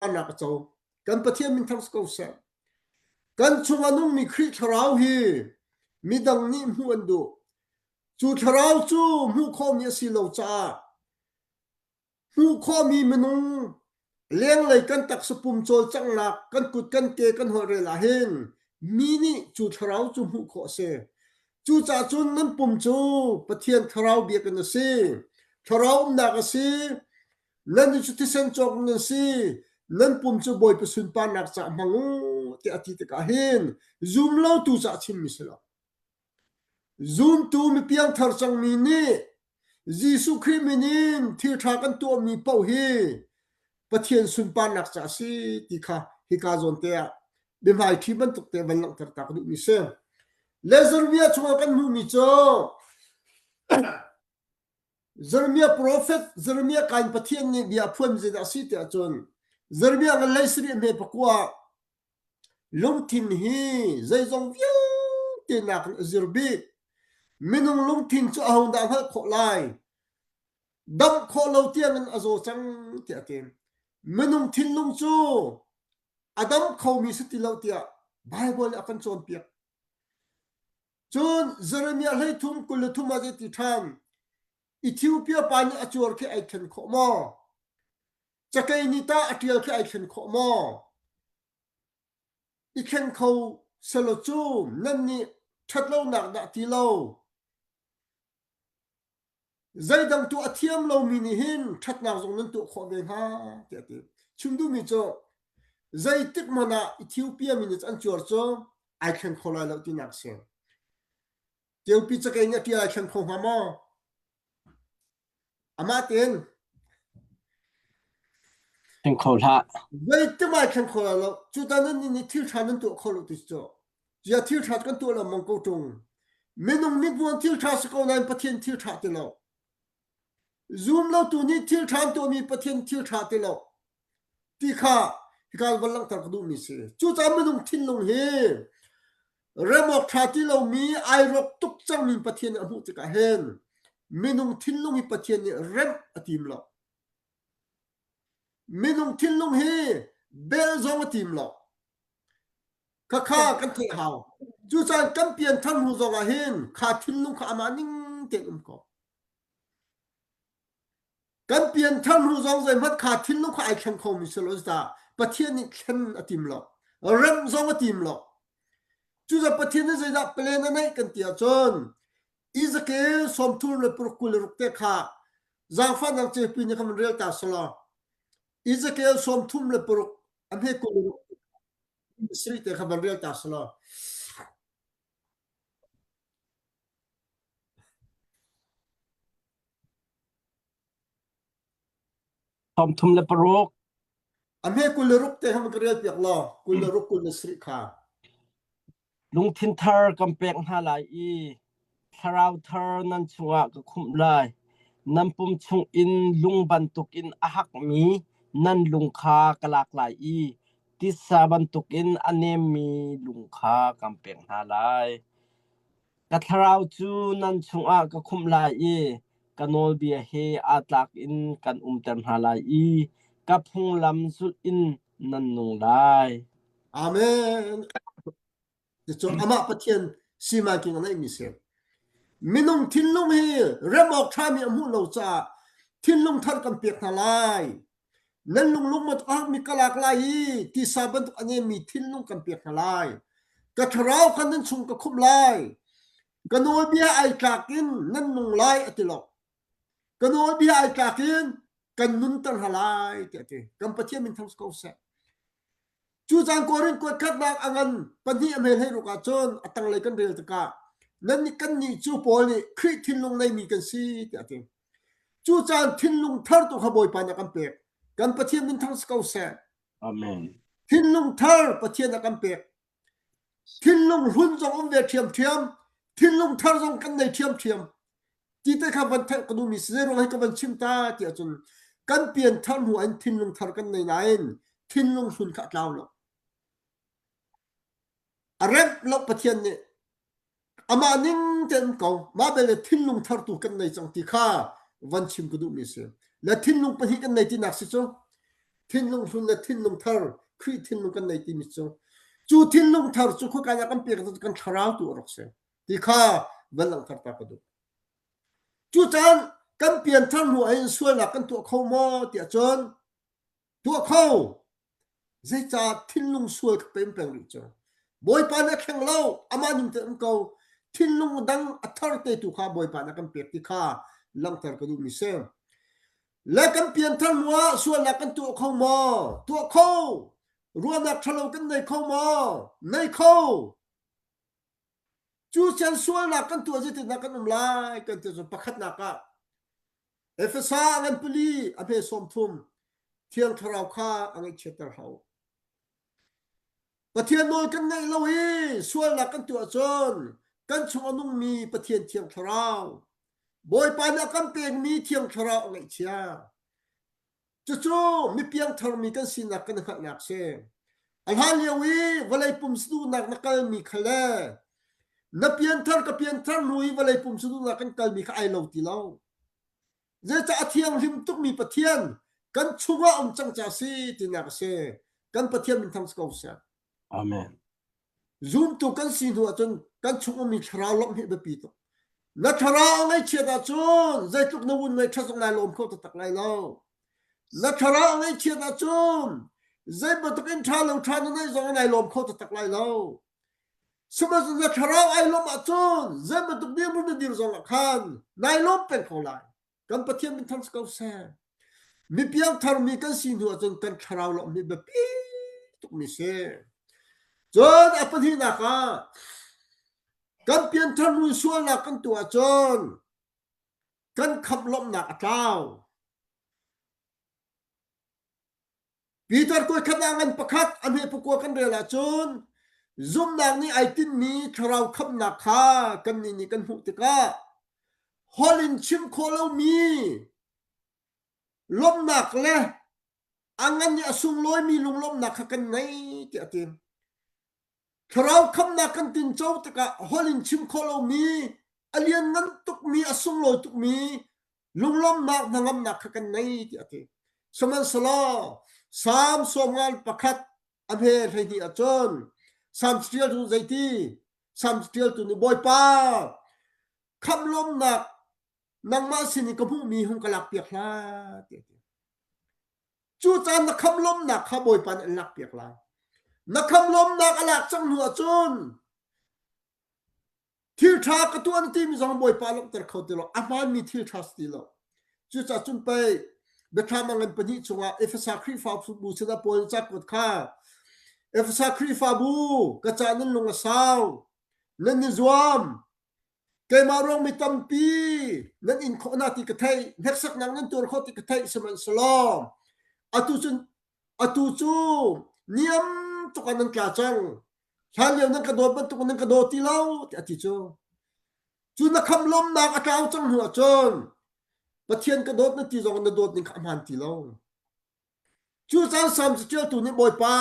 sunparnak a co. Kan Pathian min thang si ko seh. Kan chungah nungmi Khrih thlarau hi midang nih hmuh an duh. Cu thlarau cu hmuh khawhmi a si lo caah hmuh khawhmi minung lenglei kan taksa pum cawlcanghnak kan kut kan ke kan holh rel ahhin mi nih cu thlarau cu hmuh khawh a si. Cucaah cun nan pum cu Pathian thlarau biakinn a si. Thlarau umnak a si. Nan cu thisen cawk nan si. Nan pum cu Bawipa sunparnak caah hmang u tiah a ti tikah hin zumlotu caah chimmi si lo. Zumtu mipiangthar cangmi nih Jesuh Khrih min in thil ṭha kan tuahmi paoh hi Pathian sunparnak ca a si ti kha hika zawn te ah biahmaiṭhi bantuk te van langhter ta ka duhmi si. Le Jeremiah chungah kan hmuhmi cu Jeremiah profet Jeremiah kain Pathian nih bia a phuan zeidah a si tiah cun Jeremiah ngan hlei sarih hme pakua Lungthin hi zeizong vialte nakin a zir bik. Minung lungthin cu ahodah hngalh khawh lai? Damh khawh lo tiangin a zaw cang tiah a ti. Minung thinlung cu a dam khomi si ti lo tiah Baibal nih a kan cawnpiak. Cun Jeremiah 13 23 ah zeiti ṭhan? Ethiopia pa nih a cuar khi ai thlen khawh maw? Cakei nih tah a ṭial khi ai thlen khawh maw? I thleng kho selaw cu nannih ṭhatlonak dah ti lo zeidang tuah a thiam lomi nih hin ṭhatnak zong nan tuah khawh ve hnga tiah a ti. Chim duhmi cu zeitik hmanh ah Ethiopia mi nih an cuar cu ai thleng kho lai lo tinak a si. Tiopi cakei nih a ṭial ai thleng kho hnga maw? Amah tein Thleng kho hlah. Zeitim ai thleng kho lai lo. Cu ta nan nih thil ṭha nan tuah kho lo ti cu. Zia thil ṭha kan tuah lengmang ko ṭung. Minung nih buan thil ṭha si ko nain Pathian thil ṭha ti lo. Zum lo tu nih thil ṭha an tuahmi Pathian thil ṭha ti lo. Ti kha hika van langhter ka duhmi si. Cucaah minung thinlung hi remawk ṭha ti lomi ai rawk tuk cangmi Pathian nih a hmuh tikah hin minung thinlung hi Pathian nih remh a tim lo. Minung thinlung hi bel zong a tim lo. Khakha kan theih hau. Cucaah kan pianthar hnu zong ah hin kha thinlung kha amah ning tein um ko. Kan pianthar hnu zong zeihmanh kha thinlung kha ai thleng khomi si lo dah Pathian nih thlen a tim lo. Remh zong a tim lo. Cucaah Pathian nih zeidah plan a neih kan ti ahcun Ezekiel sawmthum le paruk 26 te kha zaangfahnak cepi nih khan rel ta selaw Ezekiel 36 a hme 26 te kha van rel ta selaw 36. A hme 26 te kha ka rel piak law 26 27 kha. Lungthin thar kan pek hna lai i thlarau thar nan chungah ka khumh lai. Nan pum chungin lung bantukin a hakmi nan lung kha ka lak lai i titsa bantukin a nemmi lung kha kan pek hna lai. Ka thlarau cu nan chungah ka khumh lai i ka nawlbia he aa tlak in kan umter hna lai i ka phunglam zulh in nan nung lai. Amen. Cucu amah Pathian simanking a ngeihmi si. Minung thinlung hi rem awk ṭhami a hmuh lo caah thinlung thar kan pek hna lai. Nan lunglung mat mi ka lak lai i tisa bantuk a nemmi thinlung kan pek hna lai. Ka thlarau kha nan chung ka khumh lai. Ka nawlbia ai tlak in nan nung lai a ti lo. Ka nawlbia ai tlak in kan nunter hna lai tiah a ti. Kan Pathian min thang si ko seh. Cu caan Korin kuat khatnak a ngan pahnih a hmel hlei ruk ahcun a tanglei kan rel tikah nan nih kan nih cu Paul nih Khrih thinlung neimi kan si tiah a ti. Cu caan thinlung thar tu kha Bawipa nih a kan pek. Kan Pathian min thang si ko seh. Amen. Thinlung thar Pathian a kan pek. Thinlung hlun zong um ve ṭhiamṭhiam. Thinlung thar zong kan nei ṭhiamṭhiam. Ti te kha van theih ka duhmi si zeiruang hi ka van chim ta ti ahcun kan pian thar hnu in thinlung thar kan nei nain thinlung hlun kha a tlau lo. A remh lo Pathian nih amah ning tein ko mah bel le thinlung thar tu kan nei cang ti kha van chim ka duhmi si. Le thinlung pahnih kan nei tinak si cu. Thinlung hlun le thinlung thar, Khrih thinlung kan nei timi cu cu thinlung thar cu khuakai ah kan pek kan thlarau tu a rak si ti kha van langhter ta ka duh. Cucaah kan pianthar hnu ahhin sualnak kan tuah kho maw tiah cun tuah kho. Zeicah thinlung sual ka pem peng rih cu? Bawipa nih a thleng lo, amah ning tein um ko. Thinlung dang a thar te tu kha Bawipa nih a kan pek ti kha langhter ka duhmi si. Le kan pianthar hnu ah sualnak kan tuah kho maw? Tuah kho. Ruahnak ṭhalo kan nei kho maw? Nei kho. Cu sian sualnak kan tuah zeitindah kan um lai kan ti cun pakhatnak ah Efesa a ngan pali a hme 30 Thiang Thlarau kha a ngaihchiatter hau. Pathian nawl kan ngaih lo i sualnak kan tuah cun kan chung a nungmi Pathian Thiang Thlarau Bawipa nih a kan pekmi Thiang Thlarau a ngaihchia. Cucu mipiangtharmi kan sinak kan hngalhnak si. A hlan lio i vawlei pum duhnak na kalmi kha le na pianthar ka pianthar hnu i vawlei pum duhnak kan kalmi kha ai lo ti lo. Zeicah a thianghlim tukmi Pathian kan chungah um cang ca si tinak a si. Kan Pathian min thang si ko seh. Amen. Zumtu kan si hnu ahcun kan chung ummi thlarau lawmh hi a biapi tuk. Na thlarau a ngaihchiat ahcun zeitluk na vun ngaih ṭhat zong nai lawm kho taktak lai lo. Na thlarau a ngaihchiat ahcun zei bantuk in ṭha lo ṭha na neih zong nai lawm kho taktak lai lo. Sihmanhsehlaw na thlarau ai lawmh ahcun zei bantuk dirhmun na dir zong ah khan nai lawm peng ko lai. Kan Pathian min thang si ko seh. Mi piangtharmi kan si hnu ahcun kan thlarau lawmh hi biapi tukmi si. Cun a pahnihnak ah kan pianthar hnu sualnak kan tuah ahcun kan khamh lawmhnak a tlau. Peter kuaikhat ah ngan pakhat a hme pakua kan rel ahcun zumhnak nih ai tinhmi thlarau khamhnak kha kannih nih kan hmuh tikah holh in chim khawh lomi lawmhnak le a ngan i a sunglawimi lunglawmhnak kha kan ngei tiah a ti. Thlarau khamhnak kan tinco tikah holh in chim khawh lomi a lianngan tukmi a sunglawi tukmi lunglawmhnak hnangamnak kha kan ngei tiah a ti. Sihmanhsehlaw Salm sawmngal pakhat a hme 12 ahcun Salm ṭialtu zeiti Salm ṭialtu nih Bawipa khamh lawmnak nangmah sin i ka hmuhmi hung ka lakpiak hlah tiah a ti. Cu caan na khamh lawmnak kha Bawipa nih an lakpiak lai. Na khamh lawmnak a lak cang hnu ahcun Thil ṭha ka tuah na timi zong Bawipa lawmhter kho ti lo. A hmaanmi thil ṭha si ti lo. Cucaah cun pei Biathlam a ngan pahnih chungah Efesa Khrihfabu sinah Paul nih cakuat kha Efesa Khrihfabu ka ca nan lung a sau nan i zuam keimah ruang mi tampi nan in khawh na ti ka theih hneksaknak nan tuar khawh ti ka theih sihmanhsehlaw atu cun atu cu niam tuk ah nan tla cang Hlan lio nan ka dawt bantuk nan ka daw ti lo tiah a ti cu. Cu na khamh lawmnak a tlau cang hnu ahcun Pathian ka dawt na ti zong na dawt ning kha a hmaan ti lo. Cu caan Salm caṭialtu nih Bawipa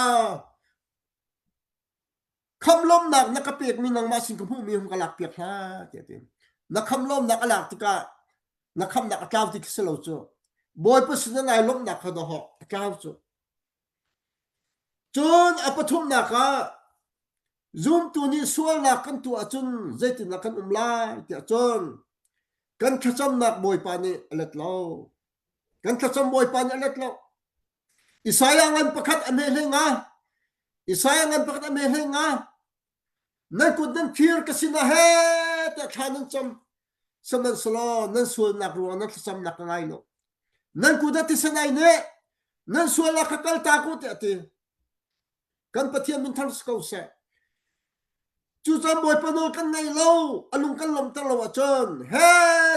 khamh lawmnak na ka pekmi nangmah sin ka hmuhmi hung ka lakpiak hlah tiah a ti. Na khamh lawmnak a lak tikah na khamhnak a tlau ti khi si lo cu. Bawipa sin na nai lawmhnak kha dawhawk a tlau cu. Cun a pathumnak ah zumtu nih sualnak kan tuah ahcun zeitindah kan um lai tiah cun kan thlacamnak Bawipa nih a let lo. Kan thlacam Bawipa nih a let lo. Isaiah ngan pakhat a hme hlei nga. Isaiah ngan pakhat a hme hlei nga. Nan kut nan thir ka sinah he tiah thla nan cam. Sihmanhsehlaw nan sualnak ruangah nan thlacamnak ka ngai lo. Nan kut ah thisen ai neh. Nan sualnak kha kaltak u tiah a ti. Kan Pathian min thar si ko seh. Cucaah Bawipa nawl kan ngei lo, a lung kan lawmhter lo ahcun he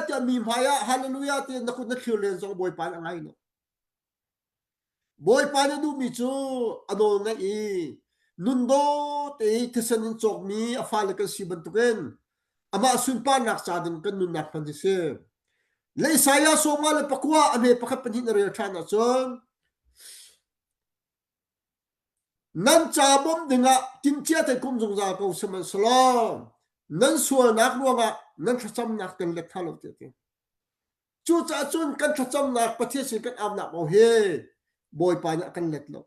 tiah mi hmai ah hallelujah ti na kut na thlir len zong Bawipa nih a ngai lo. Bawipa nih a duhmi cu a nawl ngaih i nun dawt i thisen in cawkmi a fale kan si bantukin amah sunparnak ca ding kan nunnak hman hi si. Le Isaiah 59 a hme pakhat pahnih na rel ṭhan ahcun nan ca bawmh dingah timhcia te kum zungzal ko sihmanhsehlaw nan sualnak ruangah nan thlacamnak kan let hna lo tiah a ti. Cucaah cun kan thlacamnak Pathian sin kan aunak kong hi Bawipa nih a kan let lo.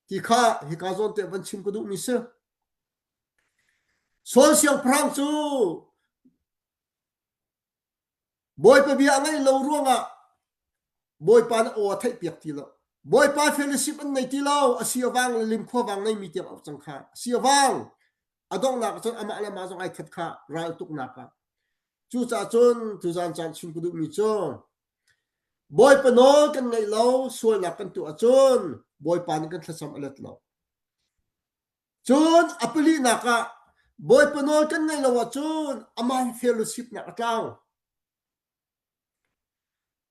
Ti kha hika zawn te van chim ka duhmi si. Saul siangpahrang cu Bawipa bia a ngaih lo ruangah Bawipa nih aw a theihpiak ti lo. Bawipa fellowship an nei ti lo. A si a vang le limkhua vang ngeimi tiang a cang kha. A si a vang. A donghnak ah cun amah le amah zong ai that kha ral tuknak ah. Cucaah cun tuzan caan chim ka duhmi cu Bawipa nawl kan ngaih lo, sualnak kan tuah ahcun Bawipa nih kan thlacam a let lo. Cun a palinak ah Bawipa nawl kan ngaih lo ahcun amah hi fellowship-nak a tlau.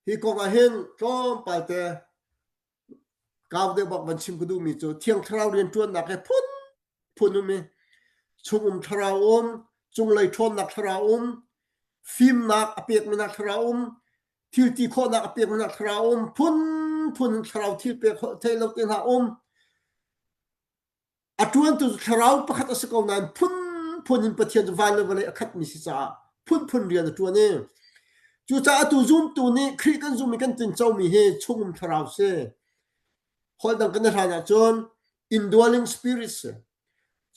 Hi kong ah hin tlawmpal te kau deuh bak van chim ka duhmi cu Thiang Thlarau rianṭuannak he phun phun um i chungum thlarau um, cunglei ṭhawnnak thlarau um, fimnak a pekminak thlarau um, thil ti khawhnak a pekminak thlarau um, phunphun in thlarau thil pek thei lo te hna um. A ṭuantu cu thlarau pakhat a si ko nain phunphun in Pathian cu van le vawlei a khatmi si caah phunphun rian a ṭuan i cucaah atu zumtu nih Khrih kan zum i kan tincomi hi chungum thlarau si. Holh dang kan i hlan ahcun indwelling spirit si.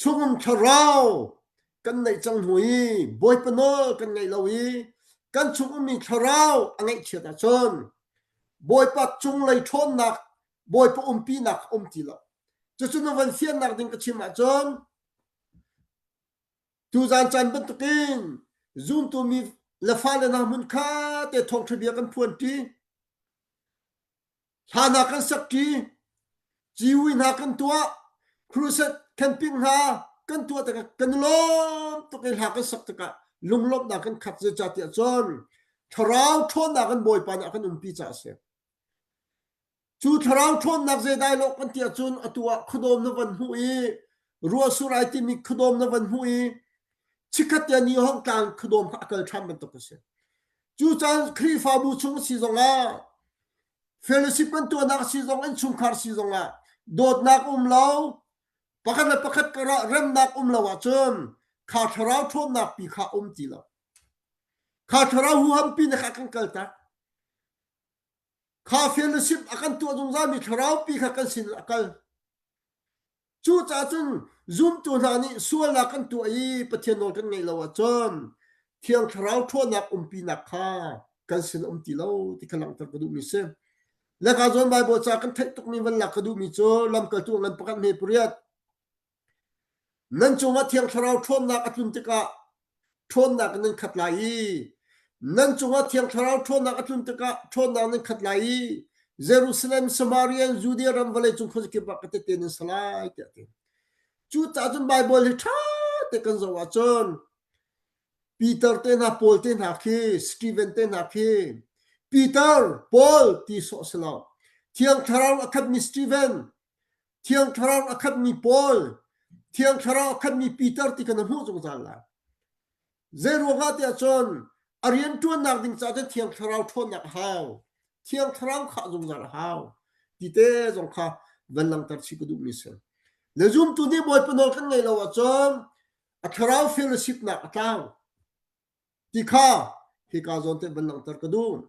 Chungum thlarau kan neih cang hnu i Bawipa nawl kan ngaih lo i kan chung ummi thlarau a ngaihchiat ahcun Bawipa cunglei ṭhawnnak Bawipa umpinak a um ti lo. Cucu na van fiannak ding ka chim ahcun tuzan caan bantukin zumtu mi le fale hna hmun kha te thawngṭha bia kan phuan ṭi. Hla hna kan sak ṭi. Ciwi hna kan tuah. Crusade camping hna kan tuah tikah kan i lawm tuk i hla kan sak tikah lunglawmhnak kan khat zeicahtiah cun thlarau ṭhawnnak kan Bawipa nih a kan umpi caah a si. Cu thlarau ṭhawnnak zeidai lawh kan ti ahcun atu ah khuadawm na van hmuh i ruahsur ai timi khuadawm na van hmuh i chikkhat te ni hong tlang khuadawm kha a kal ṭhan bantuk a si. Cu caan Khrihfabu chung si zongah fellowship kan tuahnak si zong innchungkhar si zongah dawtnak um lo pakhat le pakhat karah remnak um lo ahcun kha thlarau ṭhawnnak pi kha um ti lo. Kha thlarau huham pi na kha kan kaltak. Kha fellowship a kan tuah zungzalmi thlaraupi kha kan sin a kal. Cucaah cun zumtu hna nih sualnak kan tuah i Pathian nawl kan ngaih lo ahcun Thiang Thlarau ṭhawnnak umpinak kha kan sin a um ti lo ti kha langhter ka duhmi si. Le ka zawn Baibal ca kan theih tukmi van lak ka duhmi cu lamkaltu ngan pakhat hme pariat Nan cungah Thiang Thlarau ṭhawnnak a tlun tikah ṭhawnnak in nan khat lai i nan cungah Thiang Thlarau ṭhawnnak a tlun tikah ṭhawnnak nan khat lai i Jerusalem, Samaria, Judea ram vawleicung khuazakip ah ka tehte nan si lai tiah a ti. Cucaah cun Baibal hi ṭha te kan zoh ahcun Peter te hna, Paul te hna khi, Stephen te hna khi Peter, Paul ti sawh si lo. Thiang Thlarau a khatmi Stephen, Thiang Thlarau a khatmi Paul, Thiang Thlarau a khatmi Peter ti kha na hmuh zungzal lai. Zei ruangah tiah cun a rianṭuannak ding caah cun Thiang Thlarau ṭhawnnak a hau. Thiang Thlarau khah zungzal a hau. Ti te zong kha van langhter chih ka duhmi si. Le zumtu nih Bawipa nawl kan ngaih lo ahcun a thlarau fellowship-nak a tlau. Ti kha hika zawn te van langhter ka duh.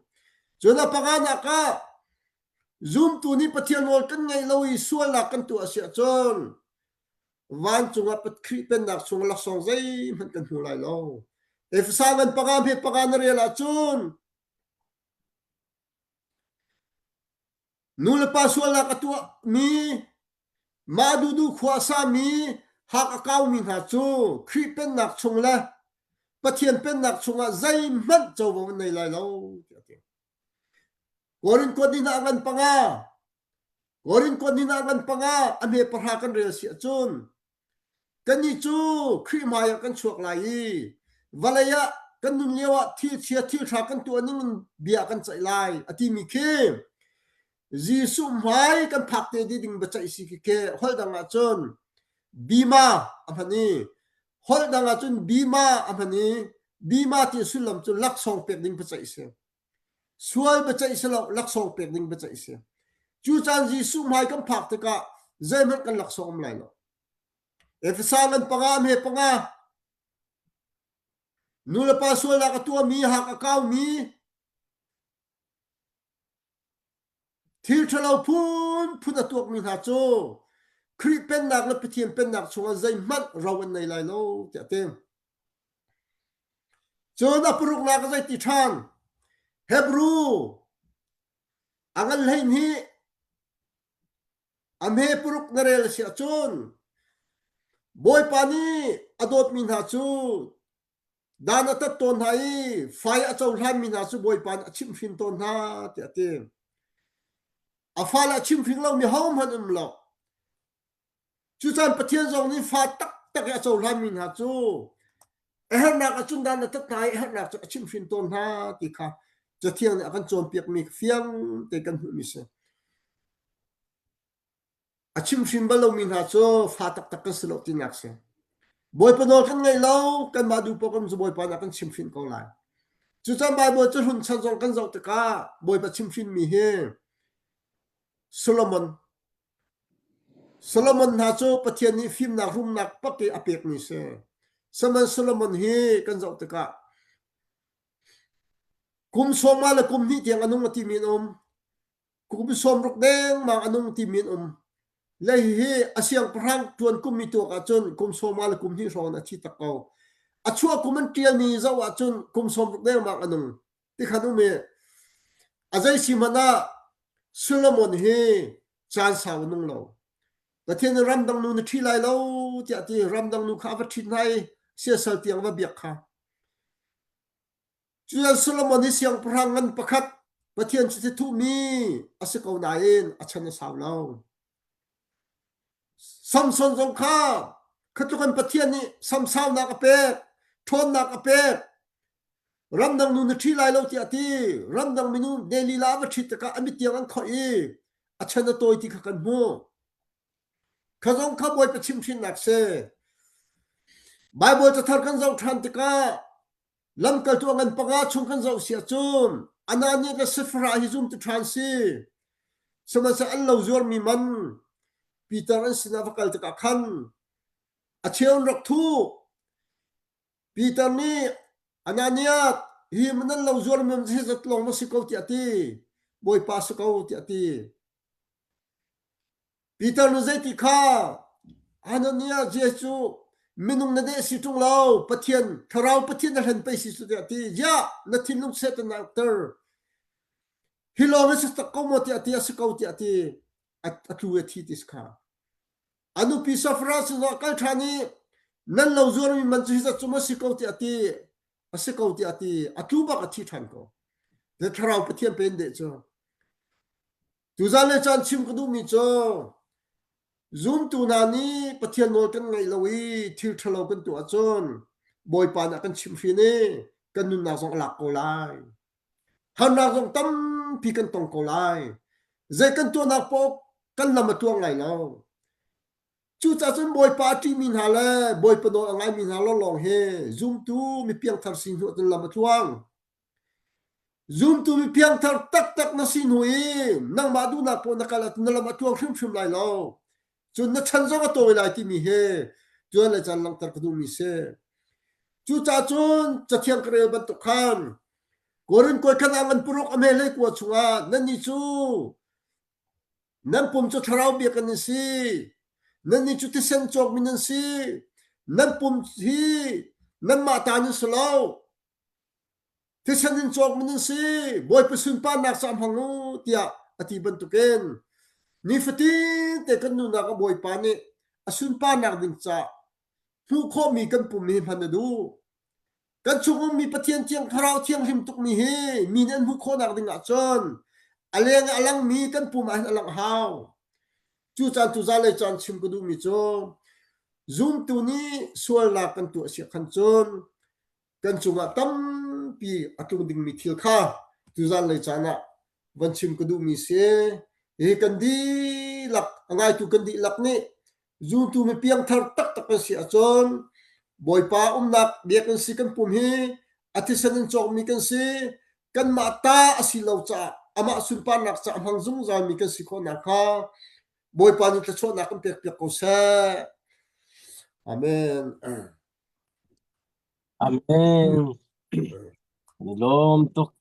Cun a panganak ah zumtu nih Pathian nawl kan ngaih lo i sualnak kan tuah a si ahcun vancung ah Khrih pennak chung laksawng zeihmanh kan hmu lai lo. Efesa ngan panga hme panga na rel ahcun Nulepa sualnak a tuahmi, mah duhduh khua a sami, hak a kaumi hna cu Khrih Pennak chung le Pathian Pennak chungah zeihmanh covo an nei lai lo tiah a ti. Korin kuat ni hna ngan panga, Korin kuat ni hna ngan panga a hme pahra kan rel si ahcun Kannih cu Khrih hmaiah kan chuak lai i vawlei ah kan nun lioah thil chia thil ṭha kan tuah ning in bia kan ceih lai a timi khi Jesuh hmai kan phak te ding biaceih si khi khi holh dang ahcun bima a hman i holh dang ahcun bima a hman i bima ti sullam cu laksawng pek ding biaceih si. Sual biaceih si lo laksawng pek ding biaceih si. Cu caan Jesuh hmai kan phak tikah zeihmanh kan laksawng um lai lo. Efesa ngan panga hme panga nu le pa sualnak a tuahmi hak a kaumi Thil ṭhalo phunphun a tuakmi hna cu Khrih Pennak le Pathian Pennak chungah zeihmanh ro an nei lai lo tiah a ti. Cun a paruknak a zei ti ṭhan? Hebru a ngan 12 a hme paruk na rel a si ahcun Bawipa nih a dawtmi hna cu dan a tat tawn hna i fai a cohlanmi hna cu Bawipa nih a chimhhrin tawn hna tiah a ti. A fale a chimhring lomi hohmanh um lo. Cucan Pathian zong nih fa taktak i a cohlanmi hna cu a herhnak ahcun dan a tat hna i a herhnak cu a chimhhrin tawn hna ti kha Cathiang nih a kan cawnpiakmi fiang te kan hmuhmi si. A chimhhrin bal lomi hna cu fa taktak kan si lo tinak si. Bawipa nawl kan ngaih lo, kanmah duh paoh kan cu Bawipa nih a kan chimhhrin ko lai. Cucan Baibal cu hlun chan zong kan zoh tikah Bawipa chimhhrinmi hi Solomon Solomon hna cu Pathian nih fimnak rumnak pak i a pekmi si. Sihmanhsehlaw Solomon hi kan zoh tikah kum sawma le kum hnih tiang a nung a timi an um. Kum sawmruk dengmang a nung timi an um. Le hihi a siangpahrang ṭuan kum i tuak ahcun kum sawma le kum hnih hrawng in a thi tak ko. A chuah kum an ṭialmi zoh ahcun kum sawmruk dengmang a nung. Tikhan um i a zei si hmanh ah Solomon hi caan sau a nung lo. Pathian nih ramdang nu na ṭhi lai lo tiah ti ramdang nu kha a va ṭhit hna i siasal tiang va biak kha. Cucu Solomon hi siangpahrang ngan pakhat Pathian chiti thuhmi a si ko nain a chan a sau lo. Samson zong kha khatluk in Pathian nih samsaunak a pek, ṭhawnnak a pek. Ramdang nu na ṭhi lai lo tiah a ti. Ramdang minu Delilah a va ṭhit tikah a mit tiang an khoih i a chan a tawi ti kha kan hmuh. Kha zong kha Bawipa chimhhrinnak si. Baibal cathar kan zoh ṭhan tikah Lamkaltu a ngan panga chung kan zoh si ahcun Ananias le Sapphira hi zumtu ṭha an si. Sihmanhsehlaw an lo zuarmi man Peter an sinah va kal tikah khan a cheu an rak thuh. Peter nih Ananias, hi nan lo zuarmi man hi zat lawng na si ko tiah a ti. Bawipa si ko tiah a ti. Peter nu zeiti kha Ananias Jesuh minung na deh si ṭung lo Pathian thlarau Pathian na hlen pei si su tiah ti ziah na thinlung Satan na ukter hi lawng hi si tak ko maw tiah ti a si ko tiah ti a tlu a thi ti si kha a nupi Safra sinah kal ṭhan i nan lo zuarmi man cu hi zat cu ma si ko tiah ti a si ko tiah ti a tlu bak a thi ṭhan ko the thlarau Pathian pen deh cu Tuzan le caan chim ka duhmi cu zumtu hna nih Pathian nawl kan ngaih lo i thil ṭhalo kan tuah ahcun Bawipa nih a kan chimhhrin i kan nunnak zong a lak ko lai. Harnak zong tampi kan tong ko lai. Zei kan tuahnak paoh kan lam a tluang lai lo. Cucaah cun Bawipa a ṭihmi hna le Bawipa nawl a ngaimi hna lawnglawng hi zumtu mi piangthar si hnu ahcun lam a tluang. Zumtu mi piangthar taktak na si hnu i nangmah duhnak paoh na kal ahcun na lam a tluang hrimhrim lai lo. Cun na chan zong a tawi lai timi hi tuan le caan langhter ka duhmi si. Cucaah cun Cathiang ka rel bantuk khan Korin kawi khan ah ngan paruk a hme hlei kua chungah nannih cu nan pum cu thlarau biakinn nan si. Nannih cu thisen cawkmi nan si. Nan pum hi nanmah ta nan si lo. Thisen in cawkmi nan si, Bawipa sunparnak ca hmang u tiah a ti bantukin nifatin te kan nunak ah Bawipa nih a sunparnak ding ca hmuh khawhmi kan pum hi hman a duh. Kan chung ummi Pathian thiang thlarau thianghlim tukmi hi mi nih an hmuh khawhnak ding ahcun a leng ah a langmi kan pum ah hin a langh hau. Cu caan tu za lei caan chim ka duhmi cu zumtu nih sualnak kan tuah siah khan cun kan cungah tampi a tlung dingmi thil kha tuzan lei caan ah van chim ka duhmi si. Hi kan dihlak a ngaitu kan dihlak nih zultu mi piangthar taktak kan si ahcun Bawipa umnak biakinn si kan pum hi a thisen in cawkmi kan si kanmah ta a si lo caah amah sunparnak caah hmang zungzalmi kan si khawh nakhnga Bawipa nih thluachuahnak kan pekpiak ko seh. Amen. Amen. Kan i lawm tuk.